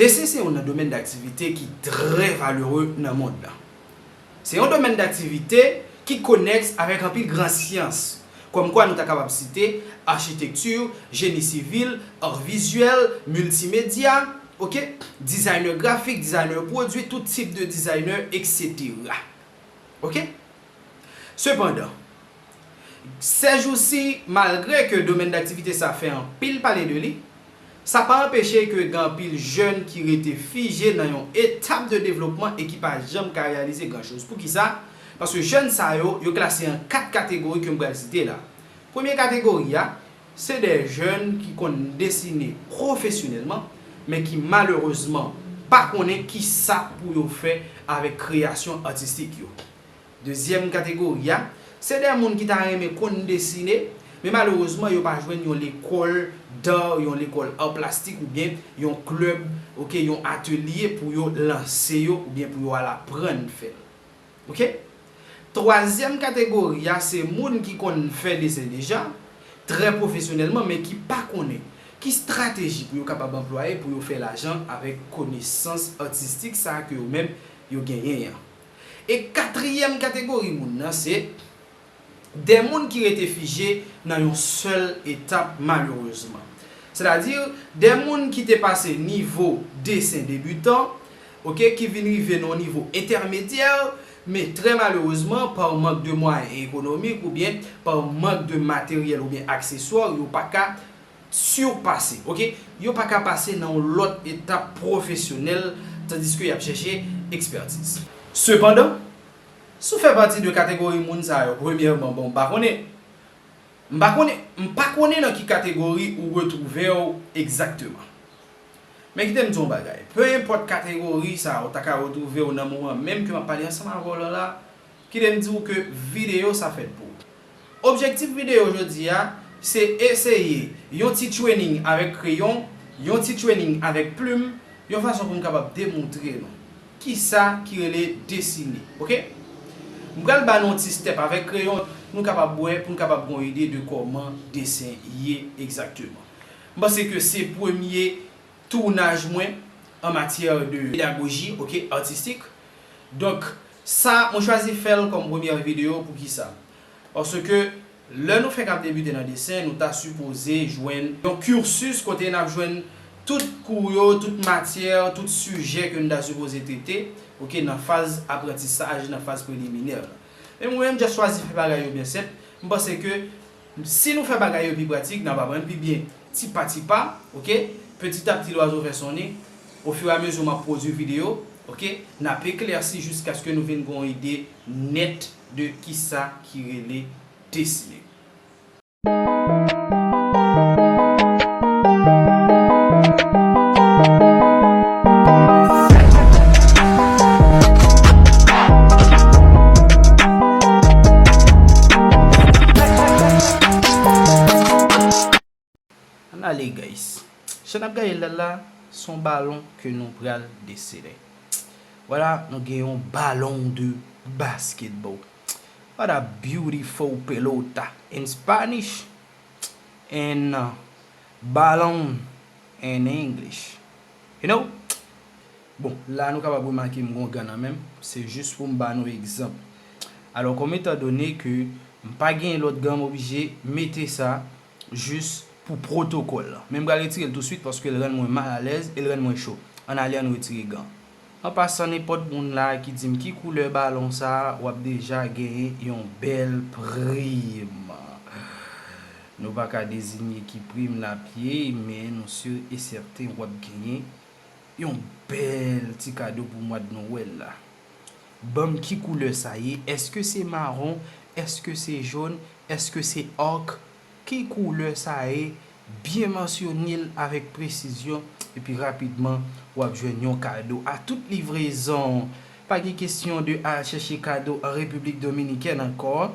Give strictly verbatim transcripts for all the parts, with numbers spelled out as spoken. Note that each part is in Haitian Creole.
Desen se youn nan domèn daktivite ki trè valere nan mond lan. Se yon domèn daktivite ki konèks avèk anpil gran syans, kòmkwa nou ta kapab site achitekti, jeni sivil, ar vizyèl, miltimedya, oke, dizayner grafik, dizayner pwodui, tout tip de dizayner, etsetera. Oke? Sepandan, sèjousi, malgre ke domèn daktivite sa fè anpil pale de li, sa pa anpeche ke gen anpil jèn ki rete fije nan yon etap de devlopman e ki pa janm ka reyalize gran choz. Poukisa? Paske jèn sa yo, yo klase an kat kategori ke m pral site la. Premye kategori a, se de jèn ki konn desine pwofesyonèlman, men ki malerezman pa konnen kisa pou yo fè avèk kreyasyon atistik yo. Dezyèm kategori a, se de moun ki ta renmen konn desine, men malerezman yo pa jwenn yon lekòl d'art, yon lekòl art plastik oubyen yon klèb, oke, yon atelye pou yo lanse yo oubyen pou yo al aprann fè l. Oke? Twazyèm kategori a, se moun ki konn fè desen deja, trè pwofesyonèlman, men ki pa konnen ki estrateji pou yo kapab anplwaye pou yo fè lajan avèk konesans atistik sa a ke yo menm yo genyen an. E katriyèm kategori moun nan, se de moun ki rete fije nan yon sèl etap, malerezman. Sètadi, de moun ki te pase nivo desen debitan, oke, ki vin rive nan yon nivo entèmedyè, men trè malerezman, pa mank de mwayen ekonomik oubyen pa mank de materyèl oubyen akseswa, yo pa ka sipase, oke? Yo pa ka pase nan yon lòt etap pwofesyonèl, tandiske y ap chèche ekspètiz. Sepandan, si w fè pati de kategori moun sa yo, premyèman, bon, m pa konnen. M pa konnen, m pa konnen nan ki kategori ou retwouve w egzakteman. Men kite m di w yon bagay. Pe enpòt kategori sa ou ta ka retwouve w nan moman menm ke m ap pale ansanm avè w lan la, kite m di w ke videyo sa fèt pou ou. Objektif videyo jodi a, se eseye yon ti training avèk kreyon, yon ti training avèk plim, yon fason pou m kapab demontre nou kisa ki rele desine, oke? M pral ba nou yon ti step avèk kreyon, nou kapab wè, pou n kapab gen yon ide de kòman desen ye egzakteman. M panse ke se premye tounaj mwen an matyè de pedagoji, oke, atistik. Donk, sa, mwen chwazi fè l kòm premyè videyo, poukisa? Paske lè nou fenk ap debite nan desen, nou ta sipoze jwenn yon cursus kote n ap jwenn tout kou yo, tout matyè, tout sijè ke nou ta sipoze trete, oke, nan faz aprantisaj, nan faz preliminè la. Men mwen menm, m just chwazi fè bagay yo byen senp. M panse ke si nou fè bagay yo pi pratik, n ap aprann pi byen, ti pa ti pa, oke? Petit à petit, l'oiseau fait son nid. Au fur et à mesure m ap pwodui videyo, oke? N ap eklèsi jiskaske nou vin gen yon ide nèt de kisa ki rele desine. Ann ale, guys. Jan n ap gade l la, se yon balon ke nou pral desinen. Vwala, nou gen yon balon de basketball. What a beautiful pelota in Spanish and, uh, balon in English. You know? Bon, la nou kapab remake m gon gan nan men m, se jis pou m ba nou egzanp. Alò, kòm etandone ke m pa gen lòt gan, m oblije mete sa jis pou pwotokòl lan. Men m pral retire l touswit paske l rann mwen malalèz e l rann mwen cho. Ann ale, ann retire gan. An pasan, nenpòt moun la ki di m ki koulè balon sa a, w ap deja genyen yon bèl prim. Nou pa ka deziye ki prim l ap ye, men nou si e sèten w ap genyen yon bèl ti kado pou mwa d Nwèl la. Ban m ki koulè sa ye? Èske se mawon? Èske se jòn? Èske se òk? Ki koulè sa ye? Byen mansyone l avèk presizyon, epi rapidman, w ap jwenn yon kado. A tout livrezon, pa gen kesyon de al chèche kado an Repiblik Dominikèn ankò.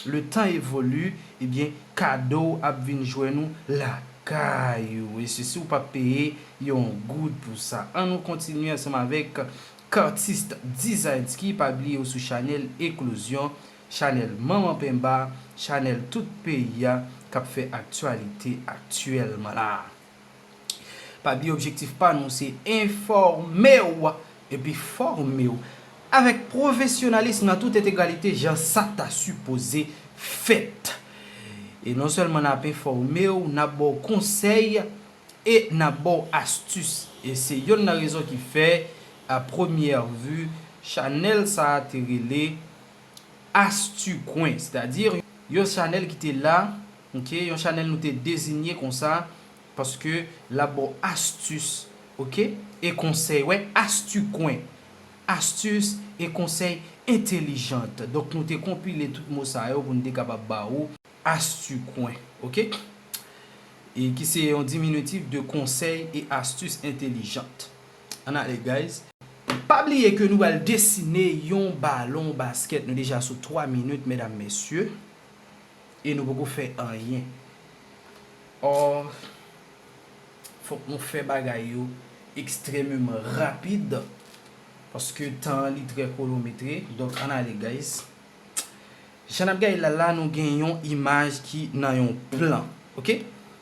Le temps évolue, ebyen, kado w ap vin jwenn ou lakay ou. E se si w p ap peye yon goud pou sa. Ann nou kontinye ansanm avèk Kartist Design ki pa bliye w sou chanèl Eklozyon, chanèl Manman Penba, chanèl tout peyi a k ap fè aktyalite aktyèlman la. Pa bliye objektif pa nou se enfòme w epi fòme w avèk pwofesyonalis nan tout entegralite jan sa ta sipoze fèt. E non sèlman n ap enfòme w, n ap ba w konsèy e n ap ba w astis. E se yonn nan rezon ki fè, a premyè vi, chanèl sa a te rele Astikwen, sètadi yon chanèl ki te la, ok, yon chanèl nou te deziye konsa, paske l ap ba w astis, ok, e konsèy, wè, astikwen, astis e konsèy entelijant. Donk, nou te konpile tout mo sa yo pou n te kapab ba ou astikwen, ok? E ki se yon diminitif de konsèy e astis entelijant. Ann ale, guys. Pa bliye ke nou pral desine yon balon baskèt. Nou deja sou twa minit, medam, mesye. E nou poko fè anyen. Ò, fòk nou fè bagay yo ekstrèmeman rapid. Paske tan an li trè kwonometre. Donk, ann ale, guys. Jan n ap gade la, la nou gen yon imaj ki nan yon plan. Ok?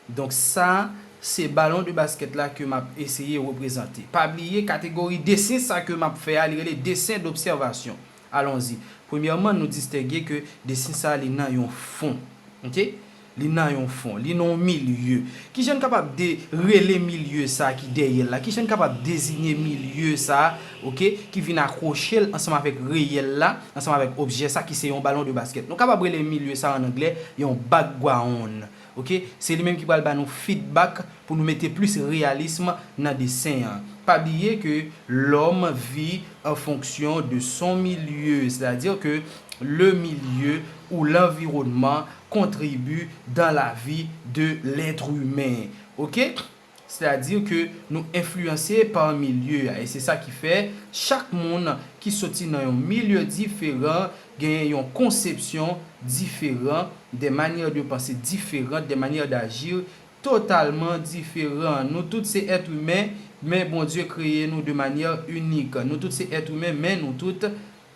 Donk sa, se balon de baskèt la ke m ap eseye reprezante. Pa bliye, kategori desen sa ke m ap fè a, li rele desen d'obsèvasyon. Alonzi. Premyèman, nou distenge ke desen sa, li nan yon fon. Ok? Li nan yon fon, li nan yon milye. Kijan n kapab de, rele milye sa ki dèyè l la? Kijan n kapab deziye milye sa, ok, ki vin akwoche l ansanm avèk reyèl la, ansanm avèk objè sa ki se yon balon de baskèt? Nou kapab rele milye sa an anglè yon background, ok? Se li menm ki pral ba nou feedback pou nou mete plis reyalism nan desen an. Pa bliye ke l'homme vit en fonction de son milieu, c'est-à-dire que le milieu ou l'environnement contribue dans la vie de l'être humain. Ok? Sètadi ke nou enfliyanse pa milye a. E se sa ki fè, chak moun ki soti nan yon milye diferan genyen yon konsepsyon diferan, des manières de penser différentes, des manières d'agir totalman diferan. Nou tout se èt imen, men Bondye kreye nou de manyè inik. Nou tout se èt imen, men nou tout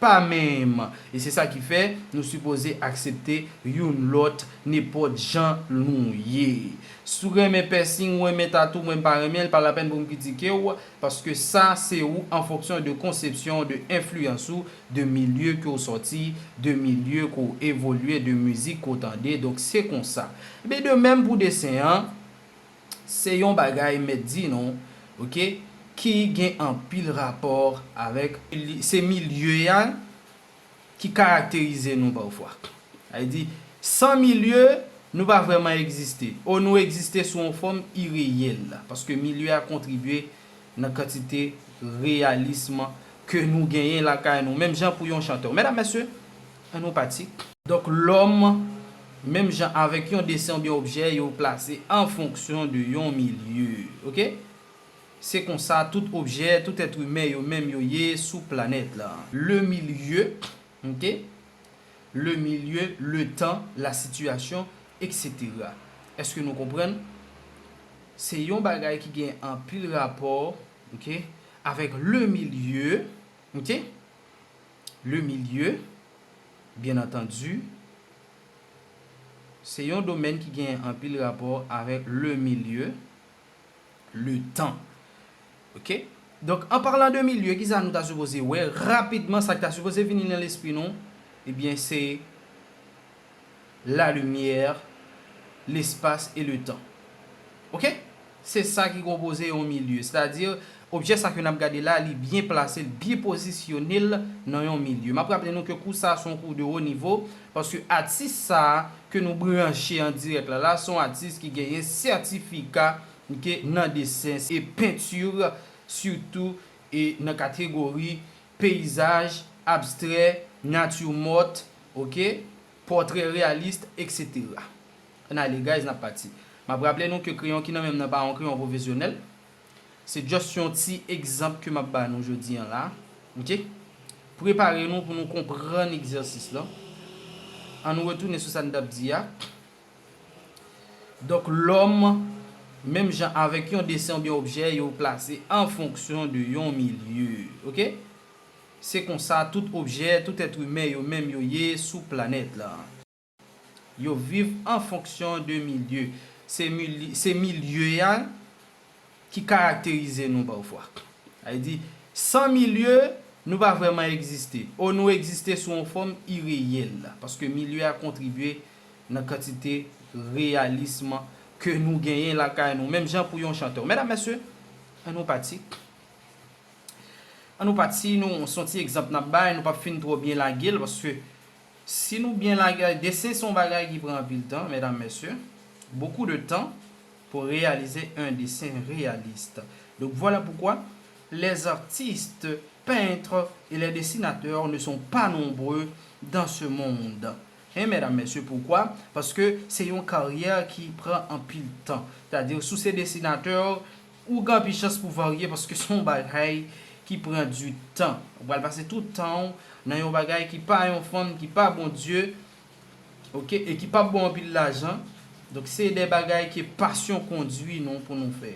pa menm. E se sa ki fè nou sipoze aksepte youn lòt nenpòt jan nou ye. Si w renmen pèsing, ou renmen tatou, mwen m pa renmen l, pa lapèn pou m kritike w, paske sa se ou an fonksyon de konsepsyon, de enfliyans ou, de milye ke w sòti, de milye ke w evolye, de mizik ke w tande. Donk se konsa. Ebyen de menm pou desen an, se yon bagay mèt di nou, ok, ki gen anpil rapò avèk li, se milye a ki karakterize nou pafwa. Sa vle di, san milye, nou pa vrèman egziste. O nou egziste sou yon fòm ireyèl, paske milye a kontribye nan kantite reyalism ke nou genyen lakay nou. Menm jan pou yon chantè. Medam, mesye, ann nou pati. Donk, lòm, menm jan avèk yon desen oubyen objè, yo plase an fonksyon de yon milye. Ok? Se konsa tout objè, tout èt imen yo menm yo ye sou planèt la. Le milieu, ok? Le milieu, le temps, la situation, et cetera. Èske nou konprann? Se yon bagay ki gen anpil rapò, ok, avèk le milieu, ok? Le milieu, bien entendu, se yon domèn ki gen anpil rapò avèk le milieu, le temps. Ok? Donk, an palan de milye, kisa nou ta sipoze wè? Rapidman, sa k ta sipoze vini nan lespri nou, ebyen, se la lumière, l'espace et le temps. Ok? Se sa ki konpoze yon milye. Sètadi, objè sa ke n ap gade la, li byen plase l, byen pozisyone l nan yon milye. M ap raple nou ke kou sa a se yon kou de wo nivo, paske atis sa a ke nou branche an dirèk la, la, se yon atis ki genyen sètifika, ok, nan desen e penti, sitou, e nan kategori peyizaj, abstrè, nati mòt, ok, pòtrè reyalis, et cetera. Ann ale, guys, n ap pati. M ap raple nou ke kreyon ki nan men m nan pa yon kreyon pwofesyonèl. Se just yon ti egzanp ke m ap ba nou jodi an la. Ok? Prepare nou pou nou konprann egzèsis lan. Ann nou retounen sou sa n t ap di a. Donk, lòm, menm jan avèk yon desen oubyen objè, yo plase an fonksyon de yon milye. Ok? Se konsa tout objè, tout èt imen yo menm yo ye sou planèt la. Yo viv an fonksyon de milye. Se mili-, se milye a ki karakterize nou pafwa. Sa vle di, san milye, nou pa vrèman egziste. O nou egziste sou yon fòm ireyèl, paske milye a kontribye nan kantite reyalism ke nou genyen lakay nou. Menm jan pou yon chantè. Medam, mesye, ann nou pati. Ann nou pati, nou, se yon ti egzanp n ap bay, nou p ap fin twò byen lage l, paske si nou byen lage, desen se yon bagay ki pran anpil tan, medam, mesye, beaucoup de temps pour réaliser un dessin réaliste. Donc voilà pourquoi les artistes, peintres et les dessinateurs ne sont pas nombreux dans ce monde. Hein, medam, mesye, poukwa? Paske se yon karyè ki pran anpil tan. Sètadi, si w se desinatè, ou gen anpil chans pou varye paske se yon bagay ki pran du tan. Ou pral pase tout tan w nan yon bagay ki pa yon fanm, ki pa Bondye, oke, e ki p ap ba w anpil lajan. Donk, se de bagay ke pasyon kondui nou pou nou fè.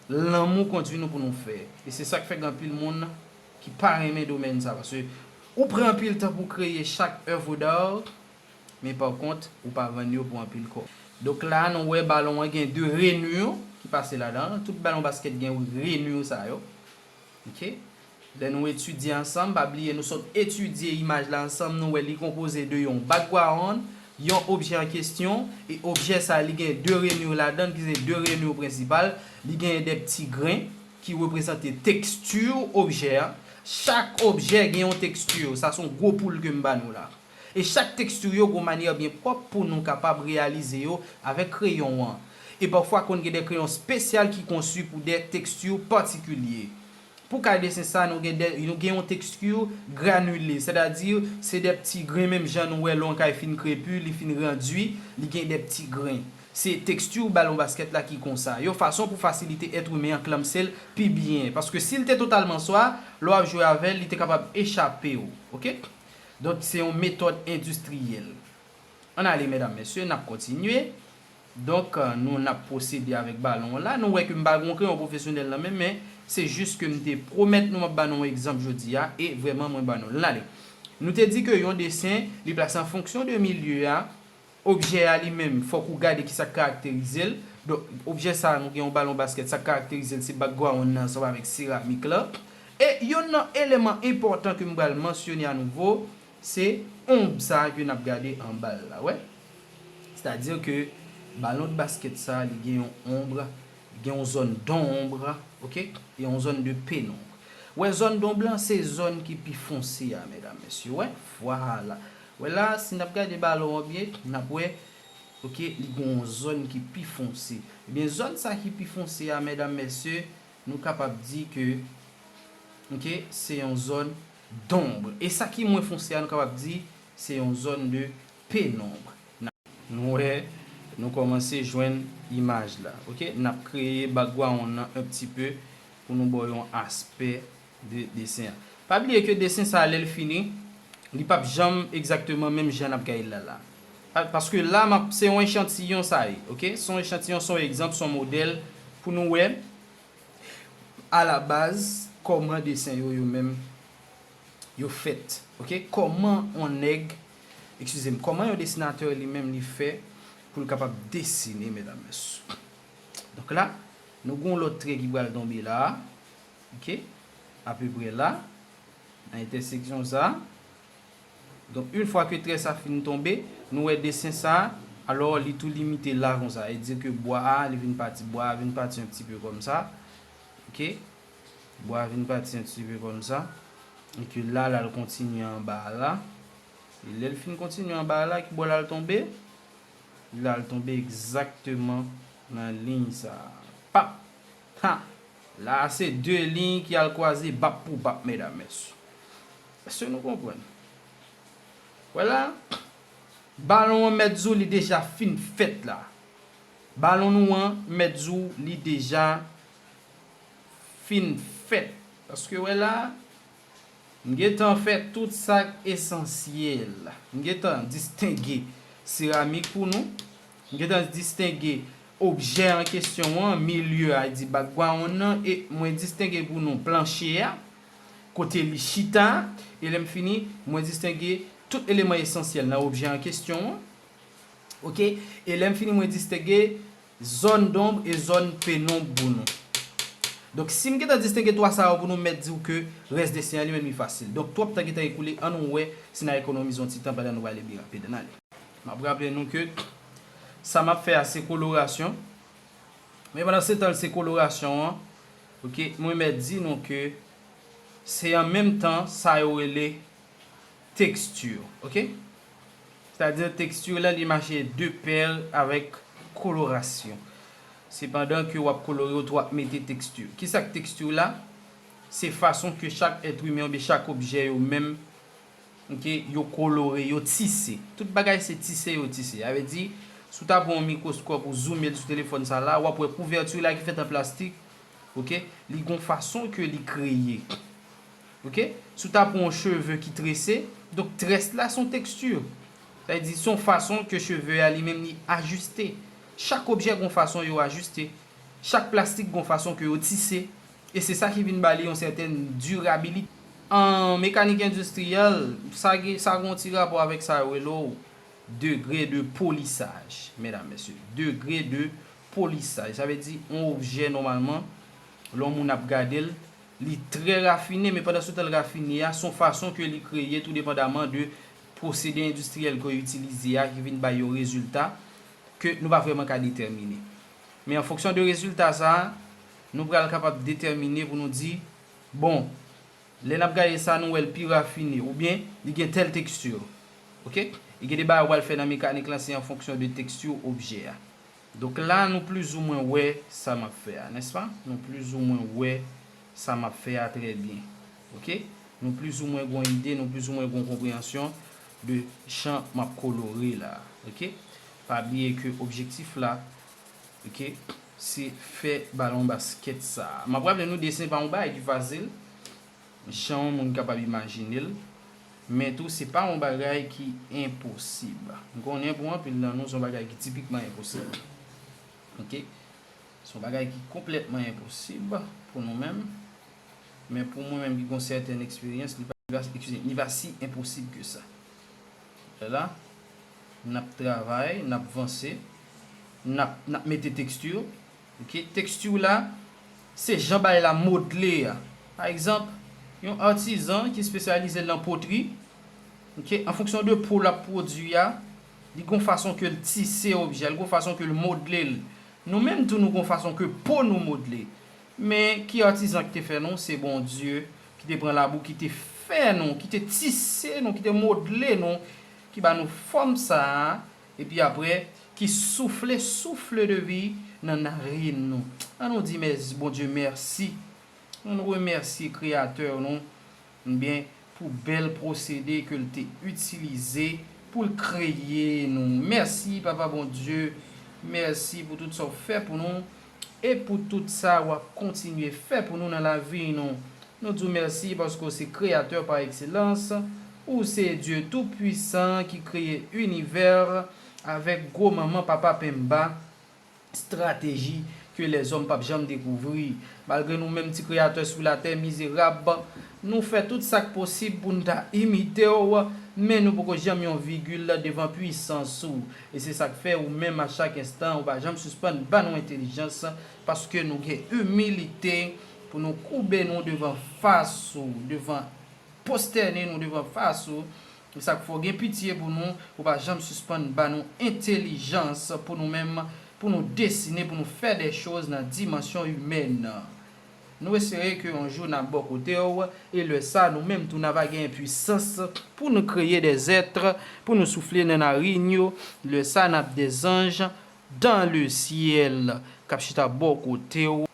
Lanmou kondui nou pou nou fè. E se sa k fè gen anpil moun ki pa renmen domèn sa. Paske ou pran anpil tan pou kreye chak œuvre d'art, men pa kont, ou pa vann yo pou anpil kòb. Donk la, nou wè balon an gen de renur ki pase ladan l. Tout balon baskèt gen renur sa yo. Oke? Lè nou etidye ansanm, pa bliye nou sot etidye imaj la ansanm, nou wè li konpoze de yon background, yon objè an kesyon, e objè sa a, li gen de renur ladan l, ki se de renur prensipal, li gen de ti gren ki reprezante teksti objè a. Chak objè gen yon teksti, sa se yon gwo poul ke m ba nou la. E chak teksti yo gon manyè byen pwòp pou nou kapab reyalize yo avèk kreyon an. E pafwa konn gen de kreyon espesyal ki konsui pou de teksti patikilye. Pou kay desen sa, nou gen de, nou gen yon teksti granile, sètadi se de ti gren menm jan nou wè lè yon kay fin krepi, li fin randui, li gen de ti gren. Se teksti balon baskèt la ki konsa. Yon fason pou fasilite èt imen an klamse l pi byen. Paske si l te totalman swa, lè w ap jwe avè l, li te kapab echape w. Oke? Donk, se yon metòd endistriyèl. Ann ale, medam, mesye, n ap kontinye. Donk, euh, nou, n ap pwosede avèk balon an la. Nou wè ke m pa gen yon kreyon pwofesyonèl nan men m, men se jis ke m te pwomèt nou m ap ba nou yon egzanp jodi a, e vrèman, mwen ba nou l. Ann ale. Nou te di ke yon desen, li plase an fonksyon de milye a, objè a li menm, fòk ou gade ki sa k karakterize l. Donk, objè sa a, nou gen yon balon baskèt, sa k karakterize l, se background nan ansanm avèk seramik la. E youn nan eleman enpòtan ke m pral mansyone anouvo, se onb sa a ke n ap gade anba l la, wè. Sètadi ke balon de baskèt sa a, li gen yon onb, li gen yon zòn donb, oke? Yon zòn de penonb. Wè, zòn donb lan, se zòn ki pi fonse a, medam, mesye, wè. Vwala. Wè la, si n ap gade balon an byen, n ap wè, oke, li gen yon zòn ki pi fonse. Ebyen, zòn sa ki pi fonse a, medam, mesye, nou kapab di ke, oke, se yon zòn donb. E sa ki mwen fonse a, nou kapab di, se yon zòn de penonb. Nou wè, nou kòmanse jwenn imaj la. Oke, n ap kreye background nan un petit peu pou nou ba w yon aspè de desen an. Pa bliye ke desen sa a, lè l fini, li p ap janm egzakteman menm jan n ap gade l la la. Pa-, paske la, m ap, se yon echantiyon sa ye, oke? Se yon echantiyon, se yon egzanp, se yon modèl pou nou wè alabaz kòman desen yo, yo menm, yo fèt, oke? Kòman yon nèg, eskize m, kòman yon desinatè li menm li fè pou l kapab desine, medam, mesye. Donk la, nou gen yon lòt trè ki pral tonbe la, oke? Apeprè la, nan entèseksyon sa. Donk, yon fwa ke trè sa fin tonbe, nou wè desen sa, alò, li tou limite la konsa. E di ke bwa a, li vin pati, bwa a vin pati yon ti pe kòmsa. Oke? Bwa a vin pati yon ti pe kòmsa. E ke la, l al kontinye anba a la. E lè l fin kontinye anba a la, ki bò l al tonbe? Li al tonbe egzakteman nan liy sa a. Pap! Ha! La a se de liy ki al kwaze bap pou bap, medam, mesye. Èske nou konprann? Vwala, balon an mèt di w li deja fin fèt la. Balon nou an mèt di w li deja fin fèt. Paske wè la, m gentan fè tout sa k esansyèl. M gentan distenge seramik pou nou. M gentan distenge objè an kesyon an, milye a, di background nan, e mwen distenge pou nou planche a, kote li chita, e lè m fini, mwen distenge tout eleman esansyèl nan objè an kesyon an. Oke? E lè m fini, mwen distenge zòn donb e zòn penonb pou nou. Donk, si m gentan distenge twa sa yo pou nou, m mèt di w ke rès desen an li menm li fasil. Donk, twòp tan gentan ekoule, ann nou wè si n a ekonomize yon ti tan pandan nou prale byen rapid. Ann ale. M ap raple nou ke sa m ap fè a se kolorasyon. Men pandan se tan se kolorasyon an, oke, mwen mèt di nou ke se an menm tan sa yo rele teksti, oke? Sètadi teksti la li mache de pè avèk kolorasyon. Sepandan ke w ap kolore yo tou, w ap mete teksti. Kisa k teksti la? Se fason ke chak èt imen oubyen chak objè yo menm, oke, yo kolore, yo tise. Tout bagay se tise yo tise. Sa vle di, si w ta pran yon mikwoskòp ou zoume l sou telefòn sa la, w ap wè kouvèti la ki fèt an plastik, oke, li gon fason ke li kreye. Oke? Si w ta pran yon cheve ki trese, donk très la se yon teksti. Sa vle di, se yon fason ke cheve a li menm li ajiste. Chak objè gon fason yo ajiste. Chak plastik gon fason ke yo tise. E se sa ki vin ba li yon sètèn dirabilite. An mekanik endistriyèl, sa gen, sa gen yon ti rapò avèk sa yo rele w degre de polisaj, medam, mesye. Degre de polisaj. Sa vle di, yon objè, nòmalman, lè yon moun ap gade l, li trè rafine, men pandan se tan l rafine a, se yon fason ke li kreye, tou depandaman de pwosede endistriyèl ke yo itilize a, ki vin bay yon rezilta ke nou pa vrèman ka detèmine. Men an fonksyon de rezilta sa a, nou pral kapab detèmine pou nou di, bon, lè n ap gade sa, nou wè l pi rafine, oubyen li gen tèl teksti. Oke? E gen de bagay w pral fè nan mekanik lan, se an fonksyon de teksti objè a. Donk la, nou plizoumwen wè sa m ap fè a, nèspa? Nou plizoumwen wè sa m ap fè a trè byen. Oke? Nou plizoumwen gon ide, nou plizoumwen gon konpreyansyon de jan m ap kolore la. Oke? Pa bliye ke objektif la, oke, se fè balon baskèt sa a. M ap raple nou, desen pa yon bagay ki fasil, jan yon moun kapab imajine l, men tou, se pa yon bagay ki enposib. M konnen pou anpil nan nou, se yon bagay ki tipikman enposib. Oke? Se yon bagay ki konplètman enposib pou nou menm. Men pou mwen menm ki gon sètèn eksperyans, li pa, li pa, eskize, li pa si enposib ke sa. Lè la, n ap travay, n ap vanse, n ap, n ap mete teksti. Oke? Teksti la, se jan bagay la modle a. Pa egzanp, yon atizan ki espesyalize nan potri, oke, an fonksyon de po l ap pwodui a, li gon fason ke l tise objè, li gon fason ke l modle l. Nou menm tou, nou gon fason ke po nou modle. Men ki atizan ki te fè nou? Se Bondye ki te pran labou, ki te fè nou, ki te tise nou, ki te modle nou, ki ba nou fòm sa a, epi apre, ki soufle, souffle de vie nan narin nou. An nou di mèsi, Bondye mèsi. An nou remèsye Kreyatè nou, ebyen, pou bèl pwosede ke l te itilize pou l kreye nou. Mèsi, Papa Bondye. Mèsi pou tout sa w fè pou nou e pou tout sa w ap kontinye fè pou nou nan lavi nou. Nou di w mèsi paske w se Kreyatè pa ekselans. Ou se Dye Toupwisan ki kreye inivè avèk gwo manman Papa Penmba, estrateji ke lèzòm p ap janm dekouvri. Malgre nou menm ti kreyatè sou latè mizerab, nou fè tout sa k posib pou n ta imite w, men nou poko janm yon vigil devan pwisans ou. E se sa k fè ou menm a chak enstan, ou pa janm sispann ban nou entèlijans, paske nou gen imilite pou nou koube nou devan fas ou, devan pwostène nou devan fas ou. E sa k fè w gen pitye pou nou, ou pa janm sispann ban nou entèlijans pou nou menm, pou nou desine, pou nou fè de choz nan dimansyon imèn. Nou espere ke yon jou n ap bò kote w, e lè sa, nou menm tou, n ava gen pwisans pou nou kreye de zèt, pou nou soufle nan narin yo. Lè sa, n ap de zanj dans le ciel, k ap chita bò kote w,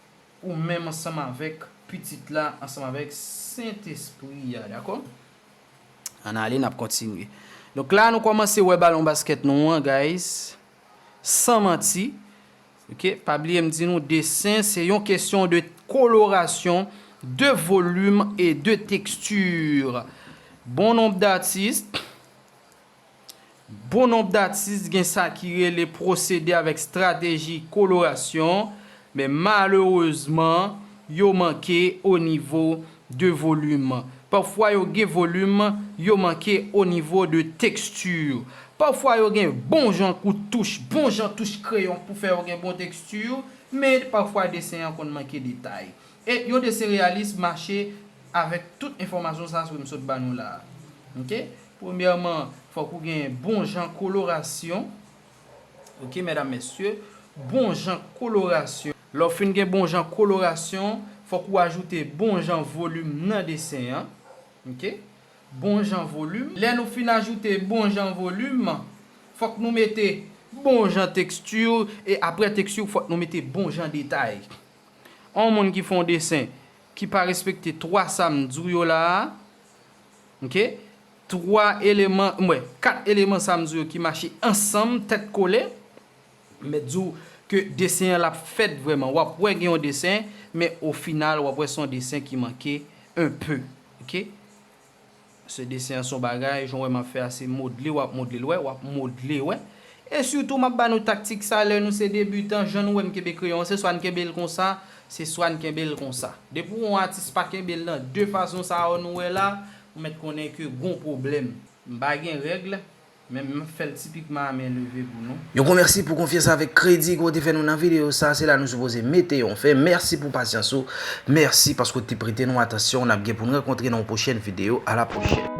ou menm ansanm avèk Pitit la, ansanm avèk Sentespri a, dakò? Ann ale, n ap kontinye. Donk la, nou kòmanse wè balon baskèt nou an, guys. San manti. Oke, pa bliye m di nou, desen, se yon kesyon de kolorasyon, de volim e de teksti. Bon nonb datis, bon nonb datis gen sa ki rele pwosede avèk estrateji kolorasyon, men malerezman, yo manke o nivo de volim. Pafwa yo gen volim, yo manke o nivo de teksti. Pafwa yo gen bon jan kout touch, bon jan touch kreyon pou fè yo gen bon teksti, men pafwa desen an konn manke detay. E yon desen reyalis mache avèk tout enfòmasyon sa a m sot ba nou la a. Ok? Premyèman, fòk ou gen bon jan kolorasyon. Ok, medam, mesye, bon jan kolorasyon. Lè w fin gen bon jan kolorasyon, fòk ou ajoute bon jan volim nan desen an. Ok? Bon jan volim. Lè nou fin ajoute bon jan volim, fòk nou mete bon jan teksti, e apre teksti, fòk nou mete bon jan detay. Yon moun ki fè yon desen ki pa respekte twa sa m di w yo la a, ok? Twa eleman, mwen, kat eleman sa m di w yo ki mache ansanm, tèt kole, mèt di w ke desen an l ap fèt vrèman. W ap wè gen yon desen, men o final, w ap wè se yon desen ki manke un peu, ok? Se desen an se yon bagay, jan w wè m ap fè a, se modle w ap modle l, wè, w ap modle, wè. E sitou, m ap ba nou taktik sa, lè nou se debitan, jan nou wè m kenbe kreyon an, se swa n kenbe l konsa, se swa n kenbe l konsa. Depi w yon atis pa kenbe l nan de fason sa yo nou wè la, ou mèt konnen ke gon pwoblèm. M pa gen règ, men m ap fè l tipikman a men leve pou nou. Yon gwo mèsi pou konfyans avèk kredi ke w te fè nou nan videyo sa. Se la nou sipoze mete yon fen. Mèsi pou pasyans ou. Mèsi paske w te prete nou atansyon. N ap gen pou n rankontre nan yon pwochèn videyo. A la pwochèn.